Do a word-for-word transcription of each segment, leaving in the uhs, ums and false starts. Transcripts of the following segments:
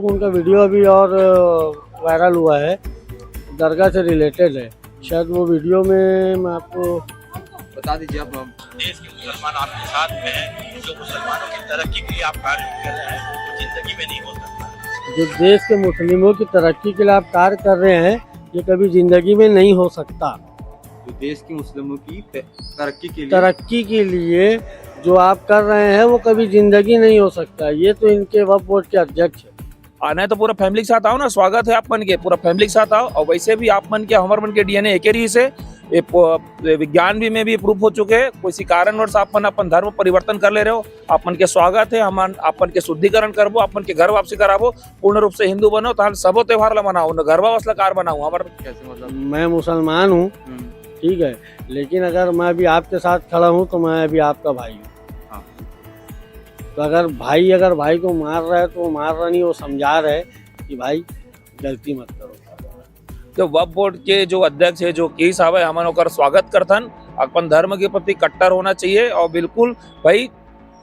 उनका वीडियो अभी और वायरल हुआ है, दरगाह से रिलेटेड है। शायद वो वीडियो में मैं आपको बता दीजिए आप। देश के मुसलमान आपके साथ में हैं, जो मुसलमानों की तरक्की के लिए आप कार्य कर रहे हैं, वो जिंदगी में नहीं हो सकता। जो देश के मुस्लिमों की तरक्की के लिए आप कार्य कर रहे हैं, ये कभी जिंदगी में नहीं हो सकता। जो देश के मुस्लिमों की त-, तरक्की के लिए तरक्की के लिए जो आप कर रहे हैं, वो कभी जिंदगी नहीं हो सकता। ये तो इनके वक्फ बोर्ड के अध्यक्ष है। आना है तो पूरा फैमिली के साथ आओ ना, स्वागत है आप मन के, पूरा फैमिली के साथ आओ। और वैसे भी आप मन के, हमर मन के डीएनए एक ही रही से, ये प-, ये विज्ञान भी में भी प्रूफ हो चुके हैं। किसी कारणवश आप मन अपन धर्म परिवर्तन कर ले रहे हो, आप मन के स्वागत है। हम आप मन के शुद्धिकरण करबो, आप मन के घर वापसी कराबो, पूर्ण रूप से हिंदू बनो, तहन सबो त्योहार ला मनाओ, न गरबा वसला कार बनाओ। हमर कैसे मतलब? मैं मुसलमान हूँ, हम्म। ठीक है, लेकिन अगर मैं अभी आपके साथ खड़ा हूँ तो मैं अभी आपका भाई हूँ। हाँ। तो अगर भाई, अगर भाई को मार रहा है तो वो मार रहा नहीं, वो समझा रहा है कि भाई गलती मत करो। जो वक्फ बोर्ड के जो अध्यक्ष है, जो केस आवे, हमन ओकर स्वागत करथन। अपन धर्म के प्रति कट्टर होना चाहिए और बिल्कुल भाई,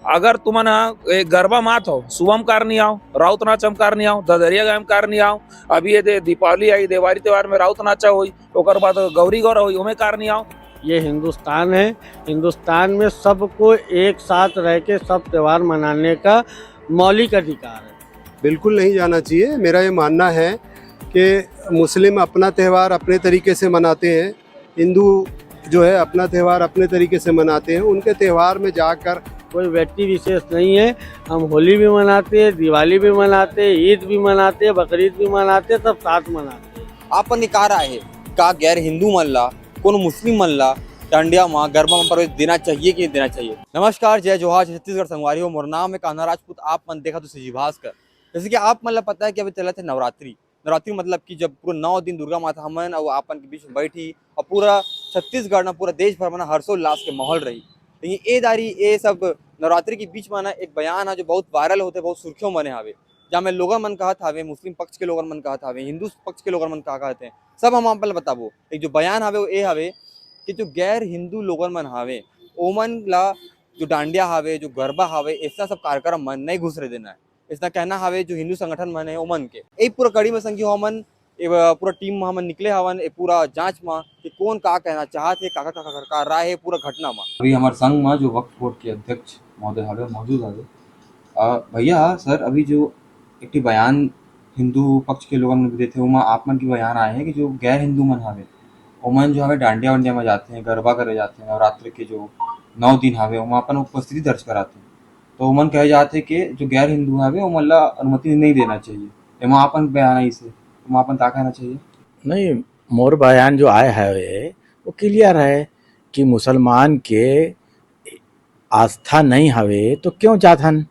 अगर तुमन ह, ए, गरबा मात हो, सुबह में कार नहीं आओ, राउत नाचा में कार नहीं आओ, ददरिया गाय में कार नहीं आओ। अभी ये दे, दीपावली आई, देवारी त्योहार में राउत नाचा होई, ओकर बाद गौरी गौरा होई, ओमे कार नहीं आओ। ये हिंदुस्तान है, हिंदुस्तान में सबको एक साथ रह के सब त्योहार मनाने का मौलिक अधिकार है। बिल्कुल नहीं जाना चाहिए। मेरा ये मानना है कि मुस्लिम अपना त्यौहार अपने तरीके से मनाते हैं, हिंदू जो है अपना त्यौहार अपने तरीके से मनाते हैं। उनके त्यौहार में जाकर कोई व्यक्ति विशेष नहीं है। हम होली भी मनाते हैं, दिवाली भी मनाते हैं, ईद भी मनाते हैं, बकरीद भी मनाते हैं, सब साथ मनाते हैं। आप मन के का राय है, का गैर हिंदू मन ला, कोनो मुस्लिम मन ला डांडिया मा, गरबा मा प्रवेश देना चाहिए कि नहीं देना चाहिए? नमस्कार, जय जोहार, जय छत्तीसगढ़ संगवारी हो। मोर नाम है कान्हा राजपूत, आप मन देखत हो सीजी भास्कर। जैसे कि आप मन ला पता है कि अभी चलत है नवरात्रि। नवरात्रि मतलब कि जब पूरा नौ दिन दुर्गा माता हमन अउ आपन के बीच में बैठी और पूरा छत्तीसगढ़ में, पूरा देश भर में ना हर्षोल्लास के माहौल रही। लेकिन ए दारी, ए सब नवरात्रि के बीच में ना एक बयान है जो बहुत वायरल होते, बहुत सुर्खियों में बने हावे, जहाँ में लोगन मन कहत हावे, मुस्लिम पक्ष के लोगन मन कहत हावे, हिंदू पक्ष के लोगन मन का कहत हैं, सब हम आप ला बताबो। एक जो बयान हावे वो ए हावे कि जो गैर हिंदू लोगन मन हावे, ओमन ला जो डांडिया हावे, जो गरबा हावे, ऐसा सब कार्यक्रम मन नहीं घुसरे देना है। ऐसा कहना हावे जो हिंदू संगठन मन है ओमन के। ए पूरा कड़ी में संगी हो हमन, ए पूरा टीम में हमन निकले हवन ए पूरा जांच में कि कौन का कहना चाहत है, का, का, का, का, का राय है पूरा घटना में। अभी हमारे संग में जो वक्फ बोर्ड के अध्यक्ष महोदय हवे, मौजूद हवे। अ, भैया, सर, अभी जो एक ठी बयान हिंदू पक्ष के लोगन मन देथे, ओमा आप मन के बयान आए हे कि जो गैर हिंदू मन हवे, ओमन जो हवे डांडिया वांडिया में जाथे, गरबा करे जाथे, नवरात्र के जो नौ दिन हवे, ओमा अपन उपस्थिति दर्ज कराथे। तो ओमन कहे जाथे कि जो गैर हिंदू हवे, ओमन ला अनुमति नहीं देना चाहिए। एमा अपन बयान आइस हे, ओमा अपन का कहना चाहिए? नहीं, मोर बयान जो आए हवे, वो क्लियर है कि मुसलमान के आस्था नहीं हवे तो क्यों जाथन?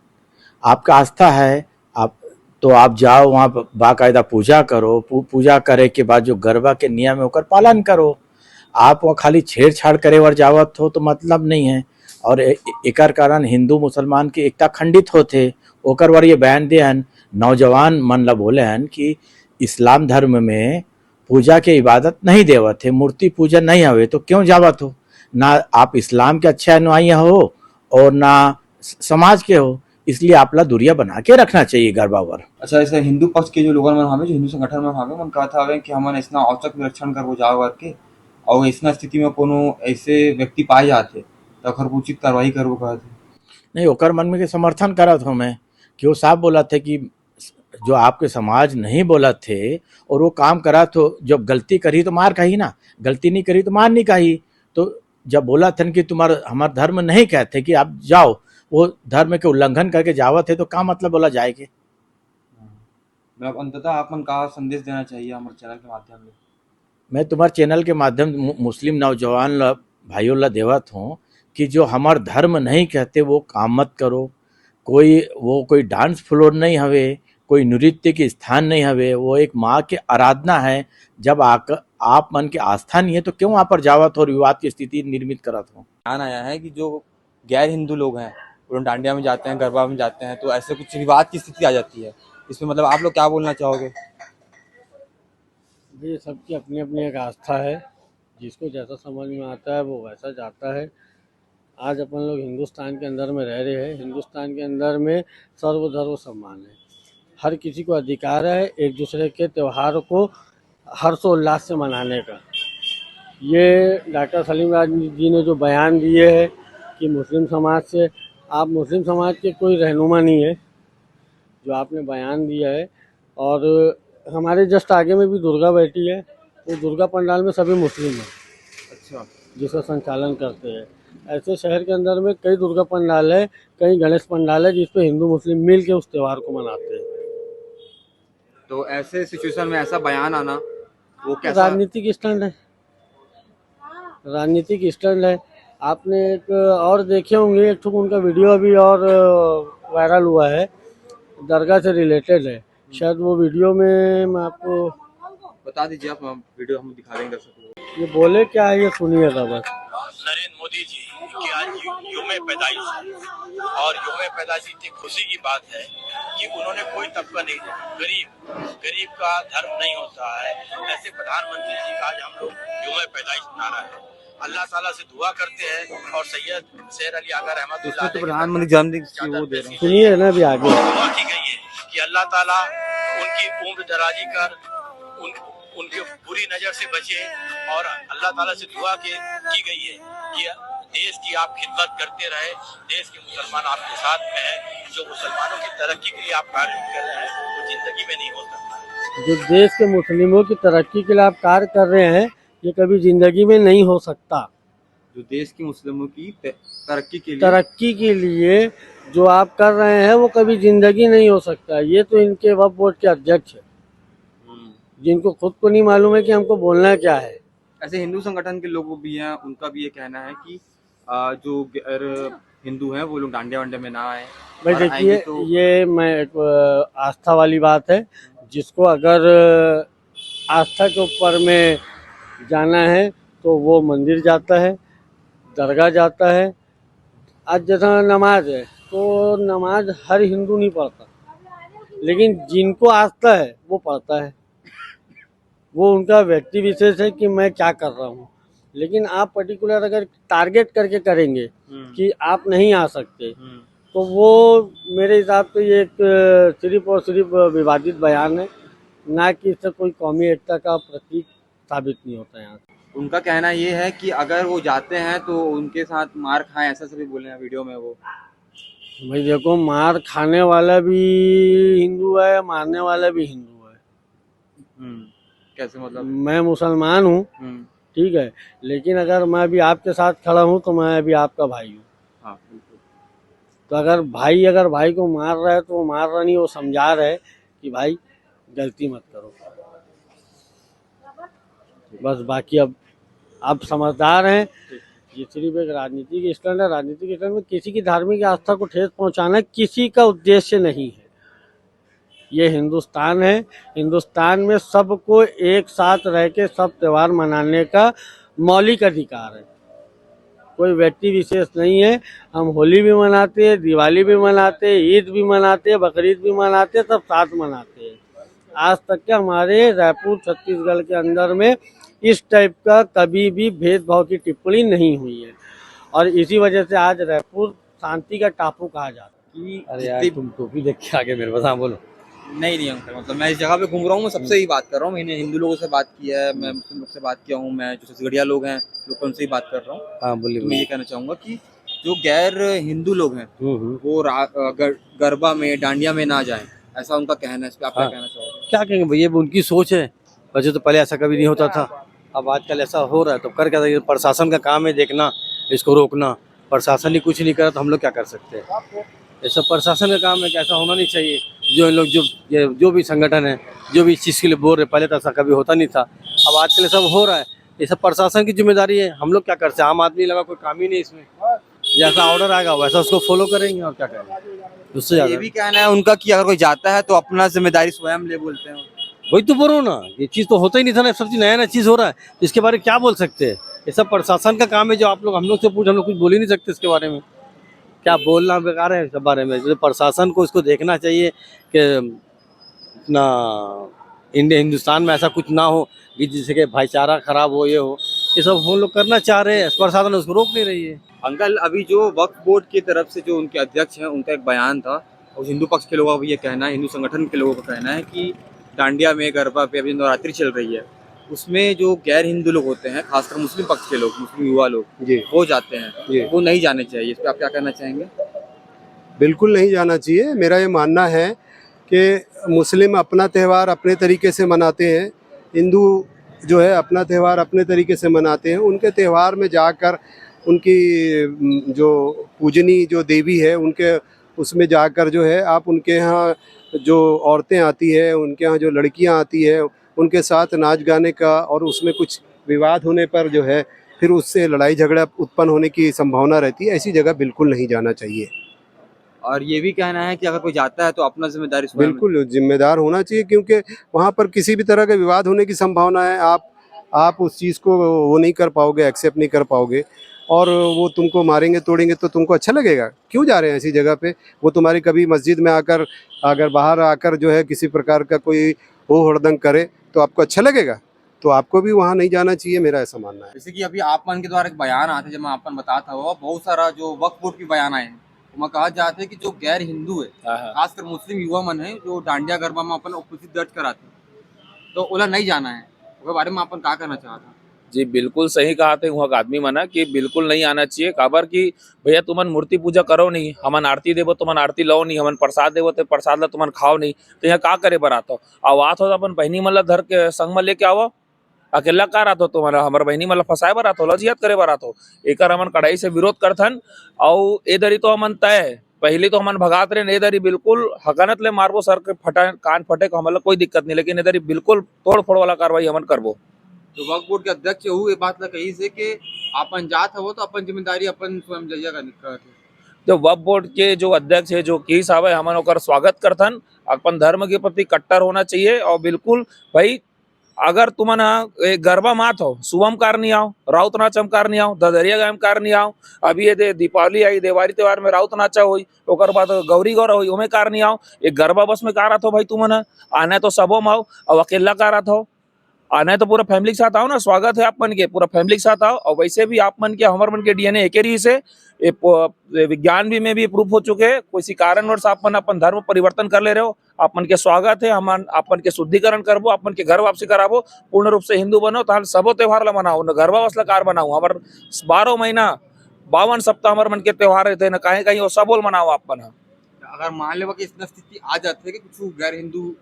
आपका आस्था है, आप, तो आप जाओ वहाँ ब-, बाकायदा पूजा करो, पू-, पूजा करे के बाद जो गरबा के नियम है ओकर पालन करो। आप वहाँ खाली छेड़छाड़ करे बर जावत हो तो मतलब नहीं है। और ए-, एकर कारण हिंदू मुसलमान के एकता खंडित होथे, ओकर बर ये बयान दे हन। नौजवान मन ला बोले हन कि इस्लाम धर्म में पूजा के इबादत नहीं देवत हे, मूर्ति पूजा नहीं हवे, तो क्यों जावत हो? ना आप इस्लाम के अच्छे अनुयायी हो और ना स-, समाज के हो, इसलिए आप ला दूरिया बना के रखना चाहिए गरबा बर। अच्छा, ऐसे हिंदू पक्ष के जो लोगन मन हवे, जो हिंदू संगठन मन हवे, मन कहत हवे कि हमन ऐसना औचक निरीक्षण करबो जा करके, और ऐसना स्थिति में कोनो ऐसे व्यक्ति पाए जाथे, तो ओकर उचित कार्रवाई करबो कहत हे। नहीं, ओकर मन में के समर्थन करत हो मैं, कि वो साफ बोलत हे कि जो आपके समाज नहीं बोलत हे और वो काम करत हो, जब गलती करही तो मार खाही ना, गलती नहीं करही तो मार नहीं खाही। तो जब बोलत हन कि तुम्हार, हमार धर्म नहीं कहथे कि आप जाओ, वो धर्म के उल्लंघन करके जावत हे, तो का मतलब बोला जाए के? मतलब, अंततः आप मन का संदेश देना चाहिए हमारे चैनल के माध्यम ले? मैं तुम्हार चैनल के माध्यम मु-, मुस्लिम नौजवान ला, भाइयों ला देवत हूँ कि जो हमार धर्म नहीं कहते, वो काम मत करो। कोई, वो कोई डांस फ्लोर नहीं हवे, कोई नृत्य के स्थान नहीं हवे, वो एक माँ के आराधना है। जब आक-, आप मन के आस्था नहीं है, तो क्यों वहाँ पर जावत हो और विवाद की स्थिति निर्मित करत हो? ध्यान आया है कि जो गैर हिंदू लोग हैं, वो लोग डांडिया में जाते हैं, गरबा में जाते हैं, तो ऐसे कुछ विवाद की स्थिति आ जाती है। इसमें, मतलब, आप लोग क्या बोलना चाहोगे? ये सबकी अपनी अपनी एक आस्था है, जिसको जैसा समझ में आता है, वो वैसा जाता है। आज अपन लोग हिंदुस्तान के अंदर में रह रहे हैं, हिंदुस्तान के अंदर में सर्वधर्म सम्मान है। हर किसी को अधिकार है एक दूसरे के त्यौहार को हर्षोल्लास से मनाने का। ये डॉक्टर सलीम राजनीति जी ने जो बयान दिए है कि मुस्लिम समाज से, आप मुस्लिम समाज के कोई रहनुमा नहीं है जो आपने बयान दिया है। और हमारे जस्ट आगे में भी दुर्गा बैठी है, वो दुर्गा पंडाल में सभी मुस्लिम हैं। अच्छा। जिसका संचालन करते हैं। ऐसे शहर के अंदर में कई दुर्गा पंडाल है, कई गणेश पंडाल है, जिसपे हिंदू मुस्लिम मिल के उस त्यौहार को मनाते हैं। तो ऐसे सिचुएशन में ऐसा बयान आना, वो कैसा? राजनीतिक स्टंट है, राजनीतिक स्टंट है। आपने एक और देखे होंगे, एक ठो उनका वीडियो अभी और वायरल हुआ है, दरगाह से रिलेटेड है। शायद वो वीडियो में मैं आपको बता दीजिए आप, हम वीडियो हम दिखा देंगे दर्शकों को। ये बोले क्या है, ये सुनिएगा बस। नरेंद्र मोदी जी की आज यू- योम पैदाइश है और योम पैदाइश इतनी खुशी की बात है कि उन्होंने कोई तबका नहीं देखा। गरीब गरीब का धर्म नहीं होता है। ऐसे प्रधानमंत्री जी का आज हम लोग योम पैदाइश मना रहे हैं। अल्लाह ताला से दुआ करते हैं और सैयद शेर अली आगा रहमतुल्लाह इसमें तो अलैह की प्रधानमंत्री जन्मदिन की वो दे रहे हैं। सुनिए ना अभी आगे। दुआ की गई है कि अल्लाह ताला उनकी उम्र दराजी कर उन उनके बुरी नजर से बचे। और अल्लाह ताला से दुआ के की गई है कि देश की आप खिदमत करते रहे, देश के मुसलमान आपके साथ में है। जो मुसलमानों की तरक्की के लिए आप कार्य कर रहे हैं, वो जिंदगी में नहीं हो सकता। जो देश के मुस्लिमों की तरक्की के लिए आप कार्य कर रहे हैं, ये कभी जिंदगी में नहीं हो सकता। जो देश के मुस्लिमों की ते- तरक्की के लिए तरक्की के लिए जो आप कर रहे हैं, वो कभी जिंदगी नहीं हो सकता। ये तो इनके वक्फ बोर्ड के अध्यक्ष है, हम्म, जिनको खुद को नहीं मालूम है कि हमको बोलना क्या है। ऐसे हिंदू संगठन के लोग भी हैं, उनका भी ये कहना है कि आ, जो गैर हिंदू हैं वो लोग डांडिया वांडिया में ना आए। भाई और देखिए, आएंगे तो ये मैं एक अ, आस्था वाली बात है। जिसको अगर अ, आस्था के ऊपर में जाना है तो वो मंदिर जाता है, दरगाह जाता है। आज जैसा नमाज है तो नमाज हर हिंदू नहीं पढ़ता, लेकिन जिनको आस्था है वो पढ़ता है। वो उनका व्यक्ति विशेष है कि मैं क्या कर रहा हूँ, लेकिन आप पर्टिकुलर अगर टारगेट करके करेंगे हम्म, कि आप नहीं आ सकते, हम्म, तो वो मेरे हिसाब से ये एक अ, सिर्फ और सिर्फ विवादित बयान है, ना कि इससे कोई कौमी एकता का प्रतीक साबित नहीं होता यहाँ। उनका कहना ये है कि अगर वो जाते हैं तो उनके साथ मार खाएं, ऐसा सभी बोले हैं वीडियो में वो। भाई देखो, मार खाने वाला भी हिंदू है, मारने वाला भी हिंदू है। हम्म, कैसे मतलब? मैं मुसलमान हूँ, हम्म, ठीक है, लेकिन अगर मैं अभी आपके साथ खड़ा हूँ तो मैं अभी आपका भाई हूँ। हाँ, बिल्कुल। तो अगर भाई अगर भाई को मार रहा है तो वो मार रहा नहीं, वो समझा रहा है कि भाई गलती मत करो। बस बाकी अब आप समझदार हैं, ये सिर्फ एक राजनीतिक स्टंट है। राजनीतिक स्टंट में किसी की धार्मिक आस्था को ठेस पहुंचाना किसी का उद्देश्य नहीं है। ये हिंदुस्तान है, हिंदुस्तान में सबको एक साथ रह के सब त्यौहार मनाने का मौलिक अधिकार है। कोई व्यक्ति विशेष नहीं है। हम होली भी मनाते हैं, दिवाली भी मनाते हैं, ईद भी मनाते हैं, बकरीद भी मनाते हैं, सब साथ मनाते हैं। आज तक के हमारे रायपुर छत्तीसगढ़ के अंदर में इस टाइप का कभी भी भेदभाव की टिप्पणी नहीं हुई है, और इसी वजह से आज रायपुर शांति का टापू कहा जाता है। कि अरे यार, जितने- तुम टोपी देख के आ गए मेरे पास। हाँ, बोलो। नहीं, नहीं अंकल, मतलब मैं इस जगह पे घूम रहा हूँ, मैं सबसे ही बात कर रहा हूँ। मैंने हिंदू लोगों से बात किया है, मैं मुस्लिम लोग से बात किया हूँ, मैं जो छत्तीसगढ़िया लोग हैं, लोग उनसे ही बात कर रहा हूँ। हाँ, बोलिए, तो मैं ये बोलिए। कहना चाहूँगा कि जो गैर हिंदू लोग हैं हम्म, हम्म। वो रा- अ, गर, गरबा में, डांडिया में ना जाएं, ऐसा उनका कहना है। इस पर आप क्या हाँ। कहना चाहोगे? क्या कहेंगे भैया, अब उनकी सोच है। वैसे तो पहले ऐसा कभी नहीं होता था, अब आजकल ऐसा हो रहा है, तो कर क्या सकते? प्रशासन का काम है देखना, इसको रोकना। प्रशासन ही कुछ नहीं करे तो हम लोग क्या कर सकते हैं? ये सब प्रशासन का काम है कि ऐसा होना नहीं चाहिए। जो इन लोग जो ये जो भी संगठन है, जो भी इस चीज़ के लिए बोल रहे, पहले तो ऐसा कभी होता नहीं था, अब आजकल ये सब हो रहा है। ये सब प्रशासन की जिम्मेदारी है, हम लोग क्या कर सकते हैं? आम आदमी लगा कोई काम ही नहीं इसमें। जैसा ऑर्डर आएगा वैसा उसको फॉलो करेंगे और क्या करेंगे, उससे ये ज़्यादा। भी कहना है उनका कि अगर कोई जाता है तो अपना जिम्मेदारी स्वयं ले, बोलते हैं। वही तो बोल रहा हूँ ना, ये चीज़ तो होता ही नहीं था ना, सब चीज़ नया नया चीज़ हो रहा है, इसके बारे में क्या बोल सकते हैं? ये सब प्रशासन का काम है, जो आप लोग हम लोग से पूछ, हम लोग कुछ बोल ही नहीं सकते इसके बारे में। क्या बोलना बेकार है सब बारे में, तो प्रशासन को इसको देखना चाहिए कि ना इंडिया हिंदुस्तान में ऐसा कुछ ना हो कि जिससे कि भाईचारा खराब हो, ये हो, ये सब हम लोग करना चाह रहे हैं, प्रशासन उसको रोक नहीं रही है। अंकल, अभी जो वक्फ बोर्ड की तरफ से जो उनके अध्यक्ष हैं, उनका एक बयान था और हिंदू पक्ष के लोगों का भी ये कहना है, हिंदू संगठन के लोगों का कहना है कि डांडिया में, गरबा पे अभी नवरात्रि चल रही है, उसमें जो गैर हिंदू लोग होते हैं, खासकर मुस्लिम पक्ष के लोग, मुस्लिम युवा लोग, जी। वो जाते हैं, जी। वो नहीं जाने चाहिए। इस पर आप क्या कहना चाहेंगे? बिल्कुल नहीं जाना चाहिए। मेरा ये मानना है कि मुस्लिम अपना त्यौहार अपने तरीके से मनाते हैं, हिंदू जो है अपना त्यौहार अपने तरीके से मनाते हैं। उनके त्यौहार में जाकर उनकी, उम, जो पूजनी जो देवी है, उनके उसमें जाकर जो है आप उनके यहाँ जो औरतें आती है, उनके यहाँ जो लड़कियाँ आती है, उनके साथ नाच गाने का और उसमें कुछ विवाद होने पर जो है फिर उससे लड़ाई झगड़ा उत्पन्न होने की संभावना रहती है। ऐसी जगह बिल्कुल नहीं जाना चाहिए। और ये भी कहना है कि अगर कोई जाता है तो अपना जिम्मेदारी स्वयं। बिल्कुल जिम्मेदार होना चाहिए, क्योंकि वहाँ पर किसी भी तरह का विवाद होने की संभावना है। आप आप उस चीज़ को वो नहीं कर पाओगे, एक्सेप्ट नहीं कर पाओगे, और वो तुमको मारेंगे तोड़ेंगे तो तुमको अच्छा लगेगा? क्यों जा रहे हैं ऐसी जगह पे? वो तुम्हारी कभी मस्जिद में आकर, अगर बाहर आकर जो है किसी प्रकार का कोई हो हड़दंग करे तो आपको अच्छा लगेगा? तो आपको भी वहाँ नहीं जाना चाहिए, मेरा ऐसा मानना है। जैसे कि अभी आप मन के द्वारा एक बयान आते, जब मैं आप मन बतात हव, बहुत सारा जो वक्फ बोर्ड के बयान आए हैं, ओमा कहा जात हे कि जो गैर हिंदू है, हाँ, हाँ। खासकर मुस्लिम युवा मन है, जो डांडिया गरबा में अपन उपस्थित दर्ज कराते हैं, तो ओला नहीं जाना है। ओकर बारे में अपन का कहना चाहत हव? जी, बिल्कुल सही कहा थे वहाँ का आदमी मन ह कि बिल्कुल नहीं आना चाहिए। काबर कि भैया, तुमन मूर्ति पूजा करो नहीं, हमन आरती देबो, तुमन आरती लो नहीं, हमन प्रसाद देबो, ते प्रसाद ला तुमन खाओ नहीं, तो यहाँ का करे बर आत हो? अउ आत हो तो अपन बहिनी मन ला धर के संग में लेके आवो। अकेला का रहत हो तुमन? हमर बहिनी मन ला फंसाए बर आत हो, लजियात करे बर आत हो। एकर हमन कड़ाई से विरोध करथन। अउ ए दरी तो हमन तय है, पहली तो हमन भगात रहे, ए दरी बिल्कुल हकानत ले मारबो सर के फटा, कान फटे को हमन ला कोई दिक्कत नहीं, लेकिन ए दरी बिल्कुल तोड़ फोड़ वाला कार्रवाई हमन करबो। जो वक्फ बोर्ड के अध्यक्ष है, वो ये बात ला कही से कि अपन जात हवो तो अपन जिम्मेदारी अपन स्वयं जइया का निकलत है। जो वक्फ बोर्ड के जो अध्यक्ष है, जो कीस हवय, हमन ओकर स्वागत करथन। अपन धर्म के प्रति कट्टर होना चाहिए। और बिल्कुल भाई, अगर तुमन ह, ए, गरबा मात हो, सुबह में कार नहीं आओ, राउत नाच में कार नहीं आओ, ददरिया गाय में कार नहीं आओ, अभी ये दे, दीपावली आई, देवारी त्योहार में राउत नाचा होई, ओकर बाद गौरी गौरा होई, ओमे कार नहीं आओ, ये गरबा बस में कार आत हो भाई तुमन ह? आना है तो सबो में आओ, अब अकेला कार आत हो? आना है तो पूरा फैमिली के साथ आओ ना, स्वागत है आप मन के, पूरा फैमिली के साथ आओ। और वैसे भी आप मन के, हमर मन के डीएनए एके रहिस हे, ये प-, ये विज्ञान भी में भी प्रूफ हो चुके हैं। किसी कारणवश आप मन अपन धर्म परिवर्तन कर ले रहे हो, आप मन के स्वागत है, हम आप मन के शुद्धिकरण करबो, आप मन के घर वापसी कराबो, पूर्ण रूप से हिंदू बनो, तहन सबो त्योहार ला मनाओ, न गरबा बस ला कार बनाओ। हमर बारह महीना, बावन सप्ताह हमर मन के त्योहार रहते हैं ना, कहीं कहीं वो सबो ल मनाओ आप मन ह। अगर मान लेवा कि इतना स्थिति आ जाते है कि कुछ गैर हिंदू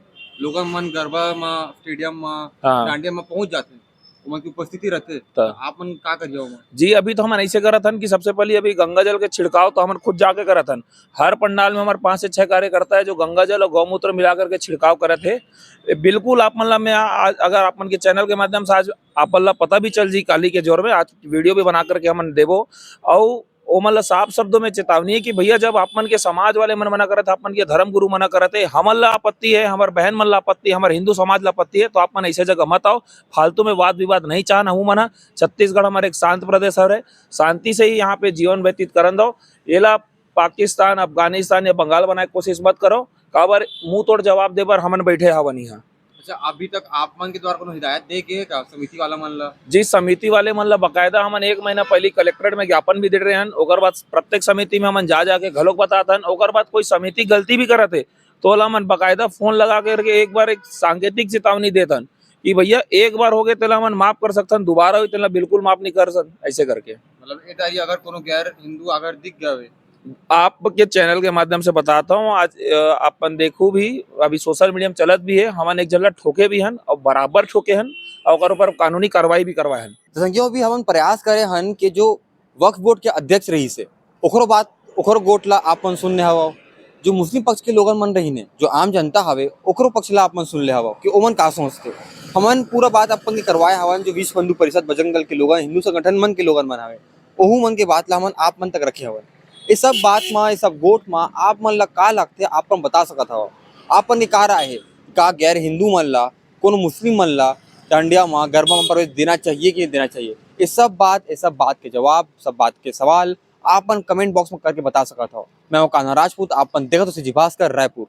लोगन मन गरबा में, स्टेडियम में, हाँ। डांडिया में पहुंच जाते हैं, ओमन की उपस्थिति रहते, तो आप मन का करिए ओमन? जी, अभी तो हमन ऐसे करत हन कि सबसे पहले अभी गंगा जल के छिड़काव तो हमन खुद जाके करत हन। हर पंडाल में हमारे पांच से छह कार्यकर्ता है जो गंगा जल और गौमूत्र मिला करके छिड़काव करत है। ये बिल्कुल आप मन ला मैं आ-, आ-, अगर आप मन के चैनल के माध्यम से आज आप मन ला पता भी चल जी, काली के जोर में आज वीडियो भी बना करके हमन देबो। और ओमन ला साफ शब्दों में चेतावनी है कि भैया, जब आप मन के समाज वाले मन मना करत है, आप मन के धर्म गुरु मना करत है, हमन ला आपत्ति है, हमर बहन मन ला आपत्ति है, हमर हिंदू समाज ला आपत्ति है, तो आप मन ऐसे जगह मत आओ। फालतू में वाद विवाद नहीं चाहन हमू मन ह। छत्तीसगढ़ हमारे एक शांत प्रदेश हरे, शांति से ही यहाँ पे जीवन व्यतीत करन दो। एला पाकिस्तान, अफगानिस्तान या बंगाल बनाए के कोशिश मत करो। काबर मुंह तोड़ जवाब दे बर हमन बैठे हवन यहाँ। अच्छा, अभी तक आप मन के द्वारा कोनो हिदायत दे गे का समिति वाला मन ला? जी, समिति वाले मन ला बकायदा हमन एक महीना पहले कलेक्ट्रेट में ज्ञापन भी दे रहे हन। ओकर बाद प्रत्येक समिति में हमन जा जाके घलोक बतात हन। ओकर बाद कोई समिति गलती भी करत है तो ओला हमन बकायदा फोन लगा करके एक बार एक सांकेतिक चेतावनी देत हन कि भैया, एक बार हो गए तेला हमन माफ कर सकथन, दोबारा होई तेला बिल्कुल माफ नहीं कर सकन, ऐसे करके। मतलब ए दारी अगर कोनो गैर हिंदू अगर दिख गए, आपके चैनल के माध्यम से बताता हूँ, आज, अ, अपन देखू भी, अभी सोशल मीडिया में चलत भी है, हमन एक झन ला ठोके भी हन और बराबर ठोके हन और ओकर ऊपर कानूनी कार्रवाई भी करवाए हन। तो संगियों, अभी हमन प्रयास करे हन कि जो वक्फ बोर्ड के अध्यक्ष रहिस हे, ओकरो बात, ओकरो गोठ ला आप मन सुन ले हवव। जो मुस्लिम पक्ष के लोगन मन रहिन हे, जो आम जनता हवे, ओकरो पक्ष ला आप मन सुन ले हवव कि ओमन का सोचथे। हमन पूरा बात आप मन के करवाए हवन, जो विश्व हिंदू परिषद, बजरंग दल के लोगन, हिंदू संगठन मन के लोगन मन हवे, ओहू मन के बात ला हमन आप मन तक रखे हवन। ये सब बात मा, ये सब गोठ मा आप मन ला का लगथे, आप मन बता सकत हवव? आप मन के का राय हे? का गैर हिंदू मन ला, कोनो मुस्लिम मन ला डांडिया मा, गरबा मा प्रवेश देना चाहिए कि नहीं देना चाहिए? ये सब बात, ये सब बात के जवाब, सब बात के सवाल आप मन कमेंट बॉक्स में करके बता सकत हव। मैं हूं कान्हा राजपूत, आप मन देखत हव सीजी भास्कर रायपुर।